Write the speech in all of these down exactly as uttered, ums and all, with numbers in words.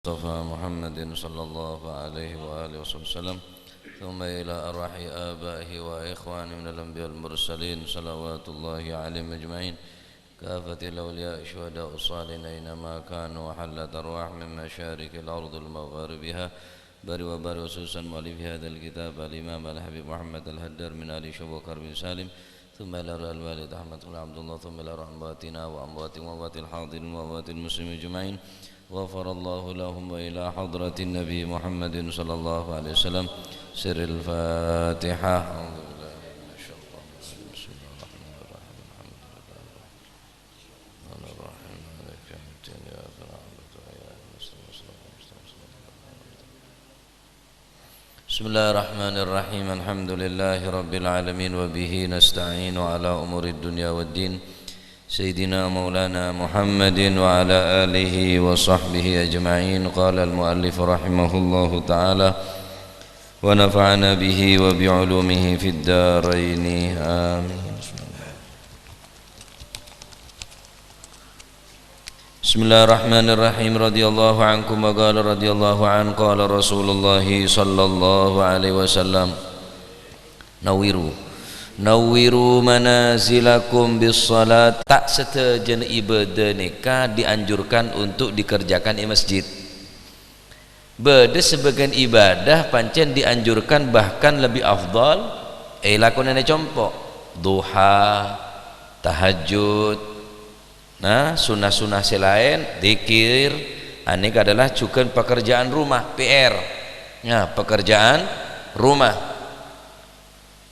المصطفى محمد صلى الله عليه وآله وصحبه وسلم، ثم إلى أرواح آبائه وإخوانه من الأنبياء والمرسلين، صلوات الله عليهم أجمعين، كافة الأولياء الشهداء الصالحين أينما كانوا، وحلت أرواح من مشارق الأرض لمغاربها، بر وبر، خصوصا مؤلف هذا الكتاب الإمام الحبيب محمد الهدار من آل شبوكر بن سالم، ثم إلى روح الوالد أحمد بن عبد الله، ثم إلى روح أمواتنا وأموات وأموات الحاضرين وأموات المسلمين أجمعين، غفر الله لهم، وإلى حضرة النبي محمد صلى الله عليه وسلم. سر الفاتحة. أعوذ بالله من الشيطان الرجيم. بسم الله الرحمن الرحيم. الحمد لله رب العالمين. الرحمن الرحيم. مالك يوم الدين. إياك نعبد وإياك نستعين. صراط المستقيم. صراط الذين أنعمت عليهم. بسم الله الرحمن الرحيم. الحمد لله رب العالمين، وبه نستعين على أمور الدنيا والدين. سيدنا مولانا محمد وعلى آله وصحبه أجمعين. قال المؤلف رحمه الله تعالى، ونفعنا به وبعلومه في الدارين. آمين. بسم الله الرحمن الرحيم. رضي الله عنكم، وقال رضي الله عنه، قال رسول الله صلى الله عليه وسلم، نوّروا، نوّروا منازلكم بالصلاة. Ta' sadhâjâna ibadah nèka dianjurkan untuk dikerjakan è masjid. Bâdâ sabâgiyân ibadah pancèn dianjurkan, bahkan lebih afdal èlakonè è compo'. Duha, tahajjud, nah, sunnah-sunnah sè laèn, dzikir, anèka adalah jhughân pekerjaan rumah, P R. Nah, pekerjaan rumah.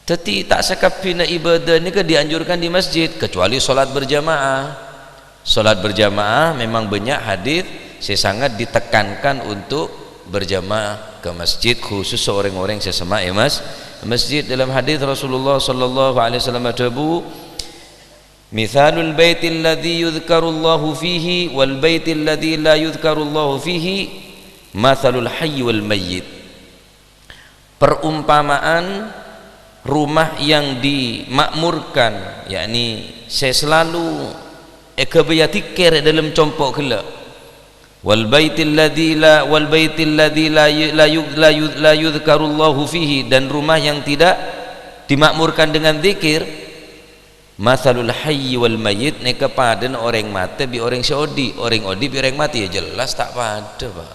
Dhâddhi, ta' sakabbhiyânna ibadah nèka dianjurkan di masjid, kecuali sholat berjamaah. Sholat berjamaah memang bânnya' hadits sè sangat ditekankan untuk berjamaah ke masjid, khusus orèng-orèng sè semma' è mas-, masjid. Dalam hadits Rasulullah sallallahu alaihi wasallam adhâbu, "Mitsalul baitil ladzi yudhkarullahu fihi wal baitil ladzi la yudhkarullahu fihi, matsalul hayyi wal mayyit." Perumpamaan rumah yang dimakmurkan, yakni sè selalu èghâbâyâ dzikir è dâlem compo' ghellâ'. "Wal baitil ladzi la, wal baitil ladzi la yu-, la yu-, la yu-, la yudhkarullahu fihi," dan rumah yang tidak dimakmurkan dengan dzikir, "matsalul hayyi wal mayyit," nèka padâna orèng matè bi' orèng sè odi'. Orèng odi' bi' orèng matè, ya jelas ta' padâ, Pak.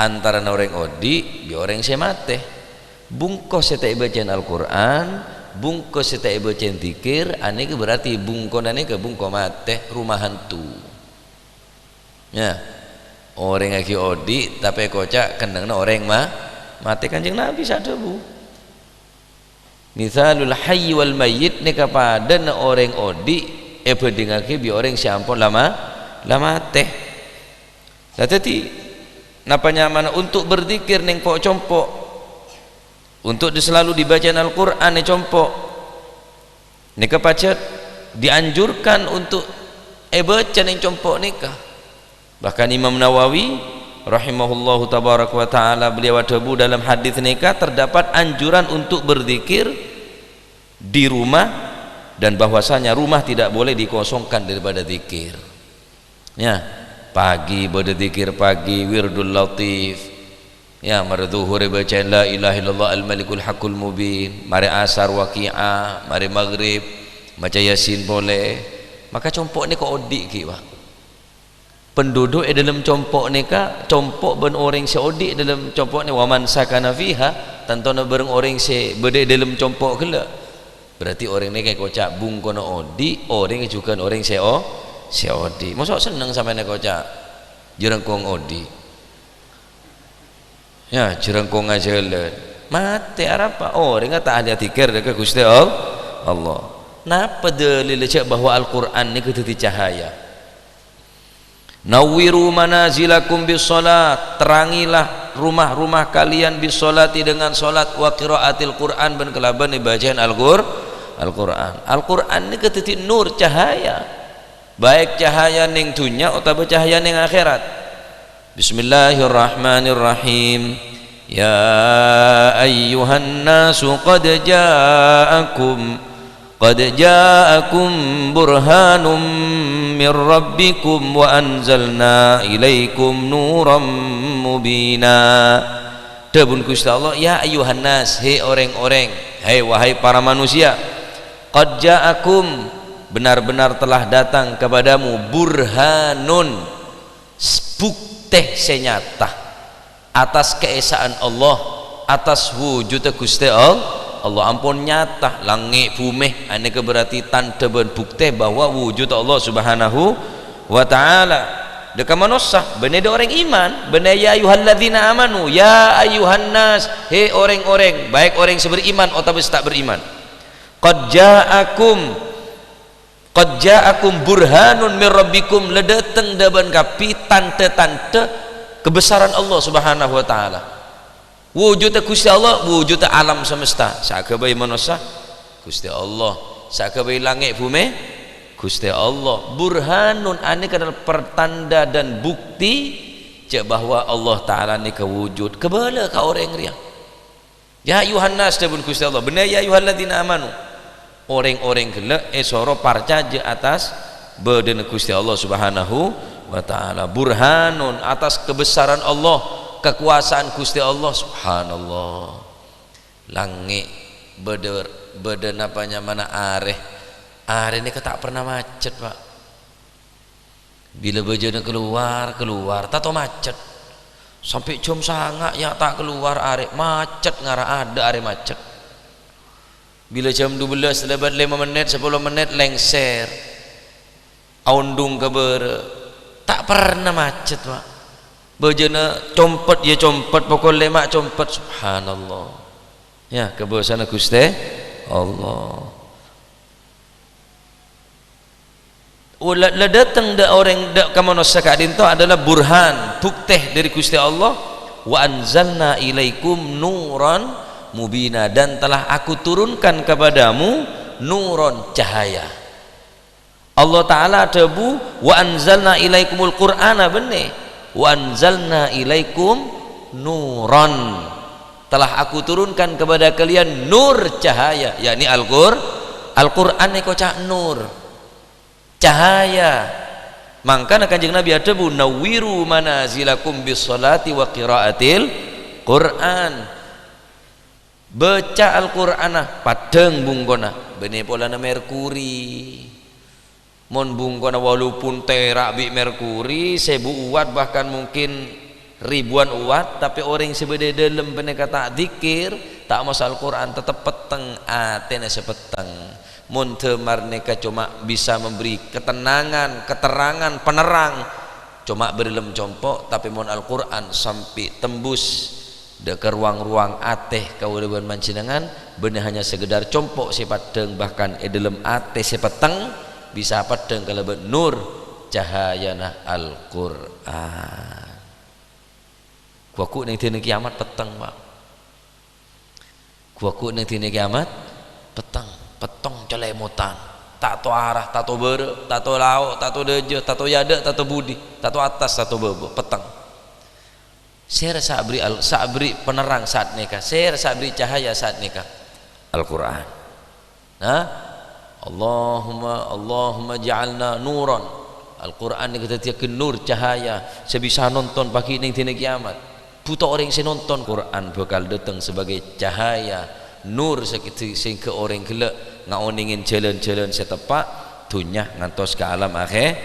Antarana orèng odi' bi' orèng sè matè. Bungko sè ta' èbâca'an Al-Qur'an, bungko sè ta' èbâca'an dzikir, anèka berarti bungkona nèka bungko matè, rumah hantu. Ya. Orèng ghi' odi', tapè èkoca' kennengnganna orèng ma-, matè. Kanjeng Nabi sè adhâbu, "Mitsalul hayyi wal mayyit," nèka padâna orèng odi' èbhândhingngaghi bi' orèng sè ampon la ma-, la matè. Lah, dhâddhi, napa nyamana untuk berzikir neng po'-compo'? Untuk di-, selalu dibacaan Al-Qur'an è compo'. Nèka pajhât dianjurkan untuk èbâca neng compo' nèka. Bahkan Imam Nawawi rahimahullahu tabaraka wa ta'ala, beliau adhâbu dalam hadits nèka terdapat anjuran untuk berzikir di rumah dan bahwasanya rumah tidak boleh dikosongkan daripada zikir. Ya, pagi bâdâ dzikir pagi, wirdul latif. Ya, marè dhuhur èbâca'è la ilaha illallah al-malikul haqqul mubin, marè asar Waqi'ah, marè maghrib maca Yasin polè. Maka compo' nèka odi' ghi', Pak. Penduduk è dâlem compo' nèka, compo' bân orèng sè odi' è dâlem compo' nè, wa man sakana fiha, tantona bhâreng orèng sè bâdâ è dâlem compo' ghellâ'. Berarti orèng nèka èkoca' bungkona odi', orèng jhughân orèng sè o-, sè odi'. Mosok senneng sampèyan èkoca' jhârângkong odi'? Ya, jhârângkong ajhâlân. Matè arapa? Orèngnga ta' ahli adzikir dhâ' ka Ghustè All-, Allah. Napa dalilla jhâ' bahwa Al-Qur'an nèka dhâddhi cahaya? "Nawwiru manazilakum bis shalat," terrangilah rumah-rumah kalian, "bis shalati," dengan shalat, "wa qiraatil Qur'an," bân kalabân bâca'an Al-Qur-, Al-Qur'an. Al-Qur'an nèka dhâddhi nur, cahaya. Baik cahaya neng dhunnya otabâ cahaya neng akhèrat. Bismillahirrahmanirrahim. Ya ayyuhan nasu qad ja'akum Qad ja'akum burhanum mir rabbikum wa anzalna ilaikum nuram mubina. Dhâbuna Ghustè Allah, "Ya ayyuhan nas, he orèng-orèng, hai, wahai para manusia, qad ja'akum, benar-benar telah datang kepadamu, burhanun, s-, buktè sè nyata." Atas kaèsa'an Allah, atas wujudda Ghustè All-, Allah ampon nyata, langngè' bhumè, anèka berarti tandhâ bân buktè bahwa wujud Allah Subhanahu wa Ta'ala. Dâ' ka manossa, bânnè dâ' orèng iman, bânnè, "Ya ayyuhalladzina amanu, ya ayyuhan nas, he orèng-orèng, baik orèng sè beriman otabâ sè ta' beriman. Qad ja'akum Qad ja'akum burhanun mir rabbikum, la dâteng dâ' bân kabbhi tandhâ-tandhâ kabessaran Allah Subhanahu wa Ta'ala." Wujudda Ghustè Allah, wujudda alam semesta. Sè aghâbây manossa, Ghustè Allah. Sè aghâbây langngè' bhumè, Ghustè Allah. Burhanun, anèka adalah pertanda dan bukti jâ' bahwa Allah Ta'ala nèka wujud. Kabâlâ ka orèng rèya. "Ya ayyuhan nas," dhâbuna Ghustè Allah, bânnè, "ya ayyuhalladzina amanu." Orèng-orèng ghellâ' èsoro parcajâ atas bâdâna Ghustè Allah Subhanahu wa Ta'ala. Burhanun, atas kabessaran Allah, kakowasaanna Ghustè Allah. Subhanallah. Langngè' bâdâ, bâdâ napa nyamana arè. Arè nèka ta' pernah macet, Pak. Bilâ bâjâna kalowar, kalowar, tanto macet. Sampè' jam sanga' ya' ta' kalowar arè, macet ngara adâ' arè macet. Bilâ jam dubellâs lèbât lèma mennèt, sapolo mennèt, lèngsèr. Aondhung ka bârâ'. Ta' pernah macet, Pak. Bâjâna compet ya compet, pokol lèma' compet. Subhanallah. Ya, kabâsana Ghustè Allah. Oh, la, la dâteng dâ' orèng, dâ' ka manossa ka'dinto adalah burhan, buktè dâri Ghustè Allah, "Wa anzalna ilaikum nuran mubina," dan telah Aku turunkan kepadamu nuran, cahaya. Allah Ta'ala adhâbu, "Wa anzalna ilaikumul Qur'ana," bânnè, "Wa anzalna ilaikum nuran." Telah Aku turunkan kepada kalian nur, cahaya, yakni Al-Qur-, Al-Qur'an nèko ca' nur. Cahaya. Mangkana Kanjeng Nabi adhâbu, "Nawwiru manazilakum bis sholati wa qiraatil Qur'an." Baca Al-Qur'anna paddhâng bungkona, bânnè polana merkuri. Mon bungkona walaupun tèra' bi' merkuri, sèbu uwat, bahkan mungkin ribuan uwat, tapè orèng sè bâdâ è dâlem panèka ta' dzikir, ta' maca Al-Qur'an, tetep petteng, atèna sè petteng. Mon dhâmar nèka coma bisa memberi ketenangan, keterangan, penerang, coma bâdâlem compo', tapè mon Al-Qur'an sampè' tembus dâ' ka ruwang-ruwang atè kaulâ bân panjhennengngan, bânnè hanya sekedar compo' sè paddhâng, bahkan è dâlem atè sè petteng bisa paddhâng kalabân nur cahayana Al-Qur'an. Ghu-lagghu neng dina kiamat petteng, Pak. Ghu-lagghu neng dina kiamat petteng, petteng calemotan. Ta' tao ara, ta' tao bârâ', ta' tao lao', ta' tao dâjâ, ta' tao è adâ', ta' tao è budi, ta' tao attas, ta' tao bâbâ, petteng. Sèra sè aberri' al-, sè aberri' penerrang sa'at nèka, sèra sè aberri' cahaya sa'at nèka? Al-Qur'an. Nah, Allahumma, Allahumma ja'alna nuran. Al-Qur'an nèka dhâddhiyâghi nur, cahaya, sè bisa nonton paghi' neng dina kiamat. Buta orèng sè nonton, Qur'an bhâkal dâteng sebagai cahaya, nur sè-, sehingga orèng ghellâ' ngaonèngè jhâlân-jhâlân sè teppa' dhunnya ngantos ka alam akhè-,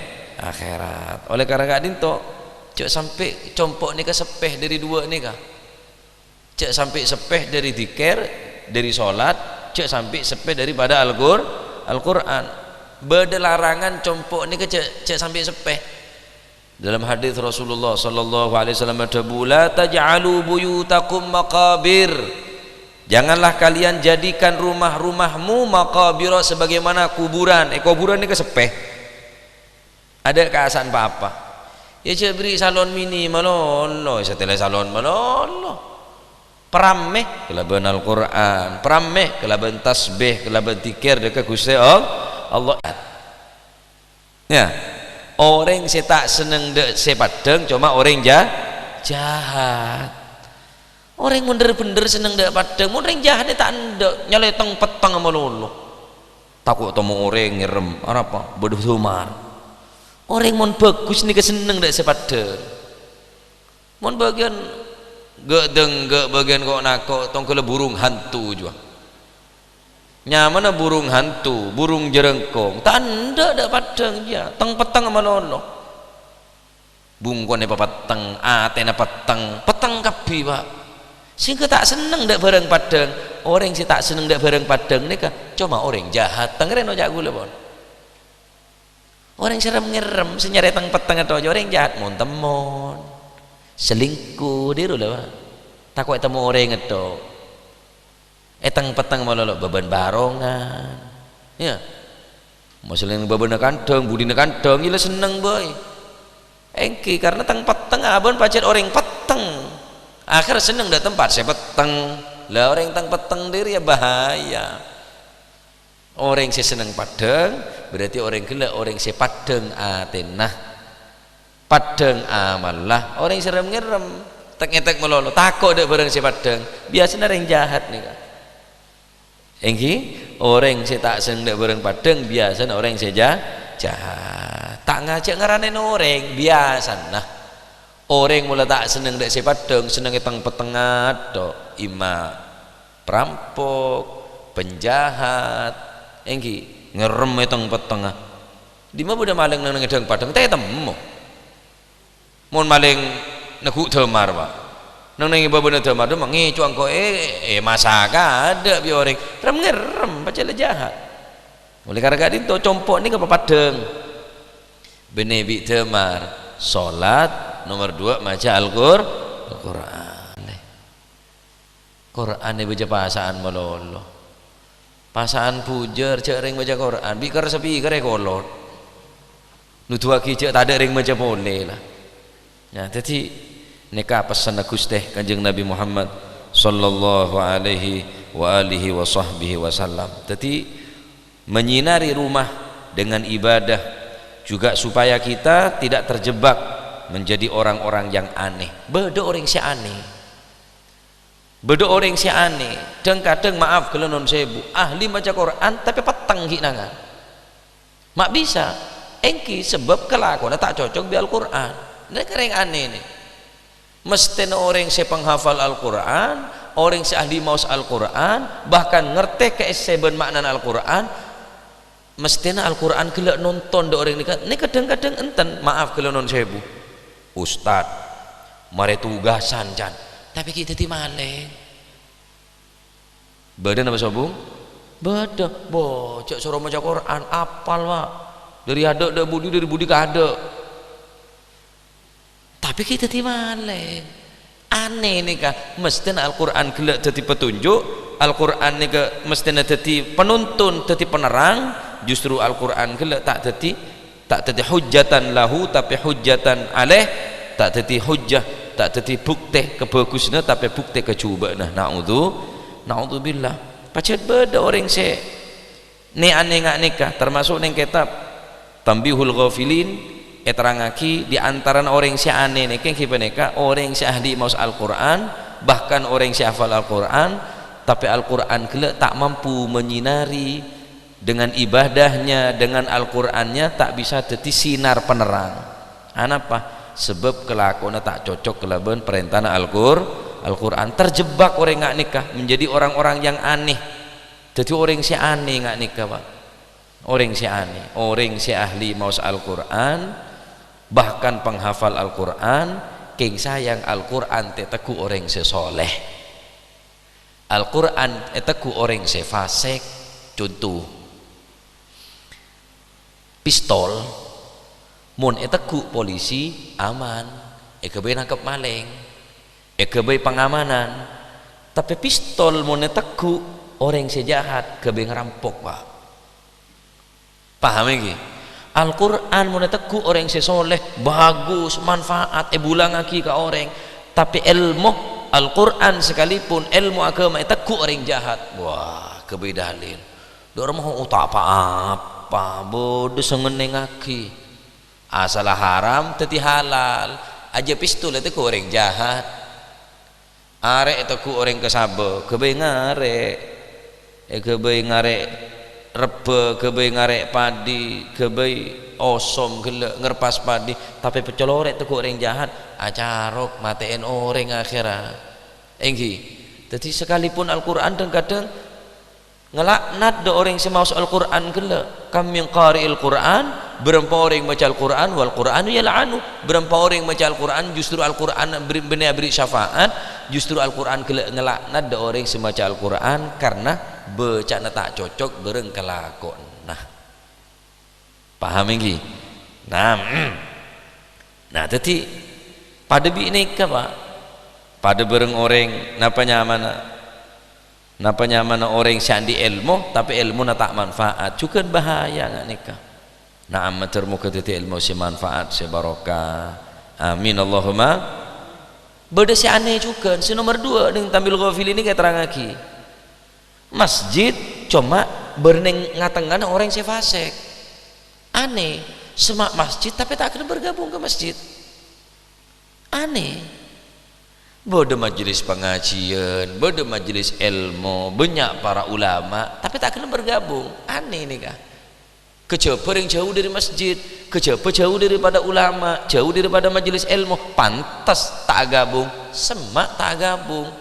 akhèrat. Oleh karana ka'dinto, jhâ' sampè' compo' nèka seppè dâri duwâ' nèka. Jhâ' sampè' seppè dâri dzikir, dâri solat, jhâ' sampè' seppè dâripada Al-Qur-, Al-Qur'an. Bâdâ larangan compo' nèka jhâ', jhâ' sampè' seppè. Dalam hadis Rasulullah sallallahu alaihi wasallam adhâbu, "La taj'alu buyutakum maqabir." Janganlah kalian jadikan rumah-rumahmu maqabira, sebagaimana kuburan. Eh, kuburan nèka seppè. Adâ' kaasa'an pa-apa. Iyâ jhâ' bâri' salon mini malolo, satèla salon malolo. Pramè kalabân Al-Qur'an, pramè kalabân tasbih, kalabân dzikir dâ' ka Ghustè All-, Allah. Ya. Orèng sè ta' senneng dâ' sè paddhâng coma orèng ja-, jahat. Orèng mon dhâr-bhendhâr senneng dâ' paddhâng, mon orèng jahat ta' endâ', nyalètèng petteng malolo. Tako' tamo orèng ngèrèm, arapa? Bâdâ dhâmar. Orèng mon bhâghus nèka senneng dâ' sè paddhâng. Mon bâgiyân ghâ'-dânggâ', bâgiyân ko'-nako', tongghâllâ burung hantu jiyâ. Nyamana burung hantu, burung jârângkong, ta' endâ' dâ' paddhâng jiyâ, teng-petteng malolo. Bungkona papetteng, atèna petteng, petteng kabbhi, Pa'. Sèngghâ ta' senneng dâ' bhârâng paddhâng. Orèng sè ta' senneng dâ' bhârâng paddhâng nèka coma orèng jahat. Tengngèrèno ca' ghulâ, pon. Orèng sè rem-ngèrèm, sè nyarè teng-pettengnga toju', orèng jahat, mon-temmon. Selingkuh, dhiru la, Pa'. Tako' ètemmo orèng ètto. È teng-petteng malolo bâbân barongan. Iyâ. Masalana bâbâna kandhâng, budina kandhâng, iyâ la senneng bhâi. Èngghi, karna teng-petteng abâ'na pajhât orèng petteng. Akhèr senneng dâ' tempat sè petteng. La orèng teng-petteng dhiri ya bahaya. Orèng sè senneng paddhâng, berarti orèng ghellâ', orèng sè paddhâng atèna. Paddhâng amalla, orèng sè rem-ngèrèm, tek-ngètek malolo, tako' dâ' bhârâng sè paddhâng, biyasana orèng jahat nèka. Èngghi, orèng sè ta' senneng dâ' bhârâng paddhâng, biyasana orèng sè ja-, jahat. Ta' ngajhâk ngaranèn orèng, biyasana. Orèng mola ta' senneng dâ' sè paddhâng, sennengngè teng-pettengnga tok, imma perampok, penjahat, èngghi, ngèrèm è teng-pettengnga. Dimma bâdâ malèng neng-neng è dhâng-paddhâng, ta' ètemmo. Mon malèng neggu' dhâmar, Pa'. Neng-neng è bâbâna dhâmar, dhâmar ngèco' engko' è, è masaka adâ' bi' orèng. Rem-ngèrèm, pajhât la jahat. Olè karana ka'dinto, compo' nèka papaddhâng. Bânnè bi' dhâmar, solat, nomer dua maca Al-Qur-, Al-Qur'an. Qur'an èbâca pasa'an malolo. Pasa'an bujâr, jhâ' rèng maca Qur'an, bi' kar-, speaker èkolot. Nuduwaghi jhâ' tadâ' rèng maca polè, la. Nah, dhâddhi nèka pessenna Ghustè Kanjeng Nabi Muhammad sallallahu alaihi wa alihi wa sahbihi wasallam. Dhâddhi, menyinari rumah dengan ibadah juga supaya kita tidak terjebak menjadi orang-orang yang aneh. Bâdâ orèng sè aneh. Bâdâ orèng sè aneh, dhâng-kadhâng, maaf, ghellâ' non sèbu, ahli maca Qur'an, tapè petteng ghi' nangan. Ma' bisa, èngghi sabâb kalakowanna ta' cocok bi' Al-Qur'an. Nèka rèng aneh nè. Mesthèna orèng sè panghafal Al-Qur'an, orèng sè ahli maos Al-Qur'an, bahkan ngartè ka èssè bân ma'nana Al-Qur'an, Mesthèna Al-Qur'an ghellâ' nonton dâ' orèng nèka, nèka dhâng-kadhâng enten, maaf ghellâ' non sèbu. Ustad, marè tugasan, can, tapè ghi' dhâddhi malèng. Bâdâ napa sobung? Bâdâ. Bo, jhâ' soro maca Qur'an, apal, Pa'. Dâri adâ' dâ' budi, dâri budi ka adâ'. Tapè ghi' dhâddhi malèng. Aneh nèka, mesthèna Al-Qur'an ghellâ' dhâddhi petunjuk, Al-Qur'an nèka mesthèna dhâddhi penuntun, dhâddhi penerrang, justru Al-Qur'an ghellâ' ta' dhâddhi, ta' dhâddhi hujjatan lahu, tapè hujjatan alaih, ta' dhâddhi hujjah, ta' dhâddhi buktè kabhâghusânna, tapè buktè kajhubâ'ânna. Na'udzu-, na'udzubillah. Pajhât bâdâ orèng sè Nè-anè nga' nèka, termasuk neng kètab Tanbihul Ghafilin, èterrangaghi, di antarana orèng sè anè nèka èngghi panèka orèng sè ahli maos Al-Qur'an, bahkan orèng sè hafal Al-Qur'an, tapè Al-Qur'an ghellâ' ta' mampu menyinari, dengan ibadahnya, dengan Al-Qur'annya ta' bisa dhâddhi sinar penerrang. Anapa? Sabâb kalakowanna ta' cocok kalabân parèntana Al-Qur-, Al-Qur'an. Terjebak orèng nga' nèka, menjadi orang-orang yang aneh. Dhâddhi orèng sè anè nga' nèka, Pa'. Orèng sè anè, orèng sè ahli maos Al-Qur'an, bahkan panghafal Al-Qur'an, kèng sayang Al-Qur'an ta' ètegghu' orèng sè soleh. Al-Qur'an ètegghu' orèng sè fasèk. Conto, pistol, mon ètegghu' polisi, aman, èghâbây nangkep malèng, èghâbây pangamanan. Tapè pistol mon ètegghu' orèng sè jahat, ghâbây ngarampok, Pa'. Paham èngghi? Al-Qur'an mon ètegghu' orèng sè soleh, bagus, manfaat, èbulangaghi ka orèng. Tapè èlmo Al-Qur'an sakalipun, èlmo aghâma ètegghu' orèng jahat, wah, ghâbây dalil. Dâ' remma ta' pa-apa, bâdâ sè ngennengngaghi. Asalla haram dhâddhi halal, ajâ pistol ètegghu' orèng jahat. Arè' ètegghu' orèng kasabâ, ghâbây ngarè'. Èghâbây ngarè' rebbhâ, ghâbây ngarè' padi, ghâbây osom ghellâ' ngerpas padi, tapè pècolorè' tegghu' orèng jahat, acarok, matè'èn orèng akhèra. Èngghi. Dhâddhi, sakalipun Al-Qur'an dhâng-kadhâng ngalaknat dâ' orèng sè maos Al-Qur'an ghellâ'. "Kam min qari'il Qur'an," bârâmpa orèng maca Al-Qur'an, "wal Qur'anu yal'anu," bârâmpa orèng maca Al-Qur'an, justru Al-Qur'an bri-, bânnè aberri' syafaat, justru Al-Qur'an ghellâ' ngalaknat dâ' orèng sè maca Al-Qur'an karna bâcana ta' cocok bârâng kalakowanna. Paham èngghi? Nah, mm. Nah, dhâddhi, padâ bi' nèka, Pa'. Padâ bârâng orèng, napa nyamana? Napa nyamana orèng sè andi' èlmo, tapè èlmona ta' manfaat? Jhughân bahaya nga' nèka. Na'am, mator moghâ dhâddhi èlmo sè manfaat, sè barokah. Amin, Allahumma. Bâdâ sè anèh jhughân, sè nomer duwâ' nèng Tanbihul Ghafilin nèka èterrangaghi. Masjid coma bâr nèng nga-tengngana orèng sè fasèk. Anèh, semma' masjid tapè ta' ghellem bergabung ka masjid. Anèh. Bâdâ majelis pangajiân, bâdâ majelis èlmo, bânnya' para ulama, tapè ta' ghellem bergabung. Anèh nèka. Kajhâbhâ rèng jhâu dâri masjid, kajhâbhâ jhâu dâripada ulama, jhâu dâripada majelis èlmo, pantes ta' agabung, semma' ta' agabung.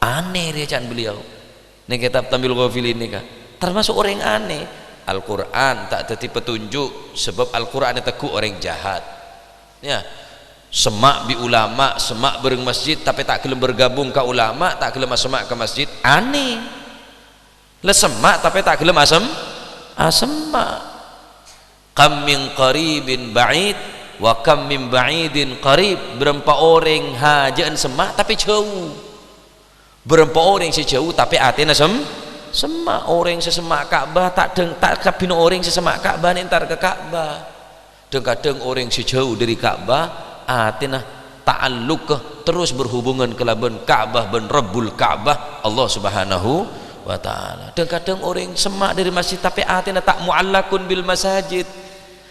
Anèh rèya ca'na beliau. Nèng kètab Tanbihul Ghafilin nèka, tamaso' orèng anèh. Al-Qur'an ta' dhâddhi petunjuk, sabâb Al-Qur'an ètegghu' orèng jahat. Ya. Semma' bi' ulama, semma' bâreng masjid, tapè ta' ghellem bergabung ka ulama, ta' ghellem asemma' ka masjid, anèh. La semma' tapè ta' ghellem asem-, asemma'. "Kam min qaribin ba'id, wa kam min ba'idin qarib." Bârâmpa orèng hajâ'ân semma', tapè jhâu. Bârâmpa orèng sè jhâu, tapè atèna sem-, semma'. Orèng sè semma' Ka'bah, ta' dhâng-, ta' kabbhina orèng sè semma' Ka'bah nèng entar ka Ka'bah. Dhâng-kadhâng orèng sè jhâu dâri Ka'bah, atèna ta'alluq terros berhubungan kalabân Ka'bah bân Rabbul Ka'bah, Allah Subhanahu wa Ta'ala. Dhâng-kadhâng orèng semma' dâri masjid, tapè atèna ta' mu'allaqun bil masajid.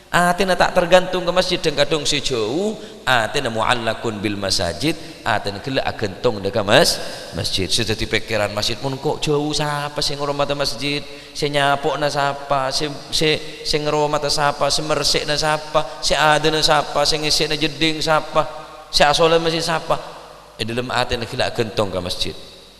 Atèna ta' tergantung ka masjid. Dhâng-kadhâng sè jhâu, atèna mu'allaqun bil masajid, atèna ghellâ' aghântong dâ' ka mas-, masjid. Sè dhâddhi pèkkèran masjid, "Mon ko' jhâu, sapa sè ngoromata masjid?" Sè nyapo'na sapa? Sè, sè, sè ngaromata sapa? Sè mersè'na sapa? Sè adâna sapa? Sè ngèssè'na jeddhing sapa? Sè asolat masjid sapa? È dhâlem atèna ghellâ' aghântong ka masjid.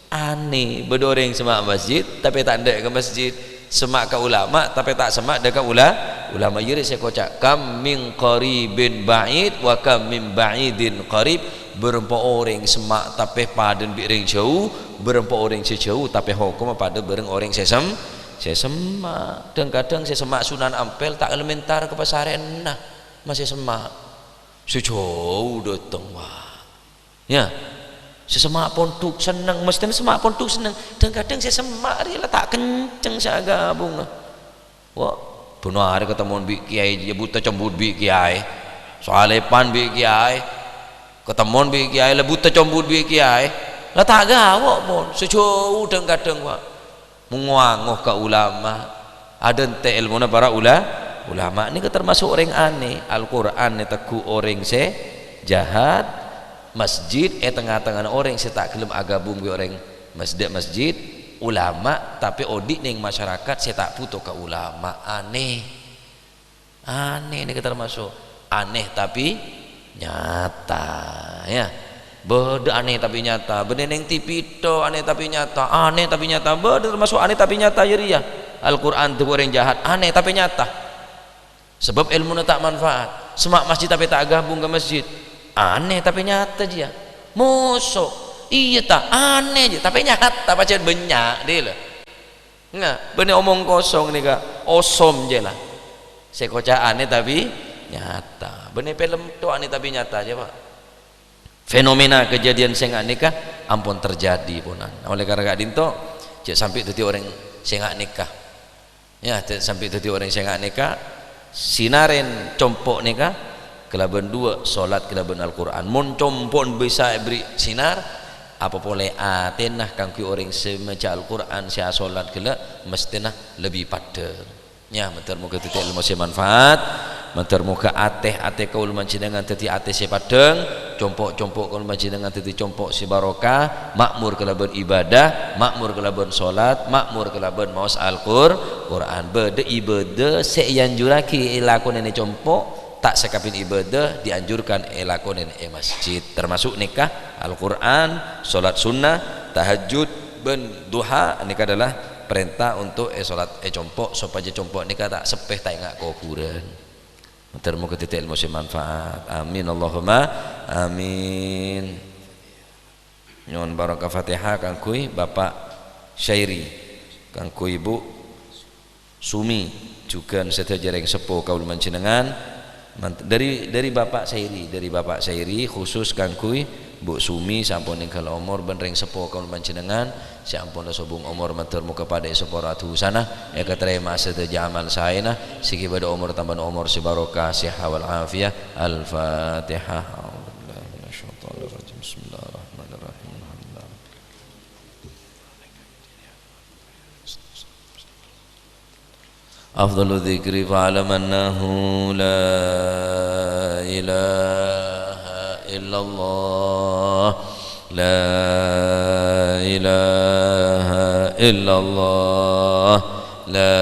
Anèh, bâdâ orèng semma' masjid, tapè ta' endâ' ka masjid. Semma' ka ulama, tapè ta' semma' dâ' ka ula-, ulama. Iyâ rè sè èkoca', "Kam min qaribin ba'id, wa kam min ba'idin qarib." Bârâmpa orèng semma' tapè padâna bi' rèng jhâu, bârâmpa orèng sè jhâu tapè hokomma padâ bâreng orèng sè sem-, sè semma'. Dhâng-kadhâng sè semma' Sunan Ampel ta' ghellem entar ka pasarèna, masè semma'. Sè jhâu dâteng, wah. Ya. Sè semma' pondhuk senneng, mesthèna semma' pondhuk senneng. Dhâng-kadhâng sè semma' rè la ta' kenceng sè agabungnga. Wa, bân arè katemmon bi' kèyaè, ya buta cembut bi' kèyaè. Soalepan bi' kèyaè. Katemmon bi' kèyaè, la buta cembut bi' kèyaè. La ta' gawo' pon, sè jhâu dhâng-kadhâng, Pak. Mongo-ango ka ulama. Adhânte' èlmona para ula-, ulama. Nèka tamaso' orèng anèh. Al-Qur'an ètegghu' orèng sè jahat. Masjid è tengnga-tengngana orèng sè ta' ghellem agabung bi' orèng mas-, dâ' masjid, ulama, tapè odi' nèng masyarakat sè ta' buto ka ulama. Anèh. Anèh nèka tamaso'. Anèh tapè nyata, ya. Bâdâ anèh tapè nyata. Bânnè nèng T V tho anèh tapè nyata. Anèh tapè nyata. Bâdâ tamaso' anèh tapè nyata jârèya. Al-Qur'an dâ' orèng jahat. Anèh tapè nyata. Sabâb èlmona ta' manfaat. Semma' masjid tapè ta' agabung ka masjid. Anèh tapè nyata jiyâ. Moso'. Iyâ ta', anèh jiyâ. Tapè nyata, pajhât bânnya', dhi la. Nga, bânnè omong kosong nèka, osom jiyâ la. Sè koca' anèh tapè nyata. Bânnè film tho anèh tapè nyata jiyâ, Pak. Fenomena kejadian sè nga' nèka ampon terjadi, ponan. Oleh karena ka'dinto, jhâ' sampè' dhâddhi orèng sè nga' nèka. Ya, jhâ' sampè' dhâddhi orèng sè nga' nèka, sinarèn compo' nèka kalabân duwâ', solat kalabân Al-Qur'an. Mon compo'na bisa èberri' sinar, apa polè atèna kaangghuy orèng sè maca Al-Qur'an, sè asolat ghellâ', mesthèna lebbi paddhâ. Ya, mator moghâ dhâddhi èlmo sè manfaat. Mandhâr moghâ atè-atè kaulâ panjhennengngan dhâddhi atè sè paddhâng, compo'-compo' kaulâ panjhennengngan dhâddhi compo' sè barokah, ma'mor kalabân ibadah, ma'mor kalabân sholat, ma'mor kalabân maos Al-Qur-, Qur'an. Bâdâ ibadah sè èanjurraghi èlakonè è compo', ta' sakabin ibadah dianjurkan èlakonè è masjid. Termasuk nèka Al-Qur'an, sholat sunnah, tahajjud, bân duha. Nèka adalah perintah untuk èsholat è compo', sopajâ compo' nèka ta' seppè, ta' enga' kobhurân. Mandhâr moghâ dhâddhi èlmo sè manfaat. Amin, Allahumma amin. Nyo'on barokah Fatihah kaangghuy Bapak Syairi, kaangghuy Ibu Sumi, jhughân sadhâjâ rèng seppo kaulâ panjhennengngan. Man-, dhâri, dhâri Bapak Syairi, dhâri Bapak Syairi khusus kaangghuy Bu Sumi sampon nèngghâl omor bân rèng seppo kaulâ panjhennengngan sè ampon asobung omor, mandhâr moghâ padâ èsapora dhusana, èkatarèma sadhâjâ amal saèna, sè ghi' bâdâ omor tambâna omor sè barokah, sihha wal afiyah. Al-Fatihah. A'udzubillahi minasyaitonirrajim. Bismillahirrahmanirrahim. Alhamdulillah. Afdalu dzikri fa'lam annahu la ilaha illallah, la ilaha illallah, la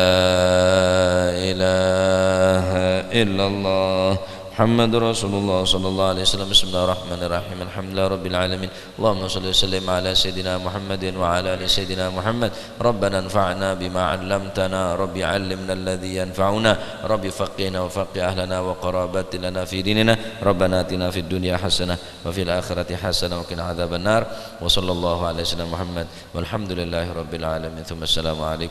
ilaha illallah. Muhammadur Rasulullah sallallahu alaihi wasallam. Bismillahirrahmanirrahim. Alhamdulillahirabbil alamin. اللهم صل وسلم على سيدنا محمد وعلى آل سيدنا محمد. ربنا انفعنا بما علمتنا. رب علمنا الذي ينفعنا. رب فقهنا وفقه أهلنا وقرابات لنا في ديننا. ربنا آتنا في الدنيا حسنة وفي الآخرة حسنة وقنا عذاب النار. وصلى الله على سيدنا محمد والحمد لله رب العالمين. ثم السلام عليكم.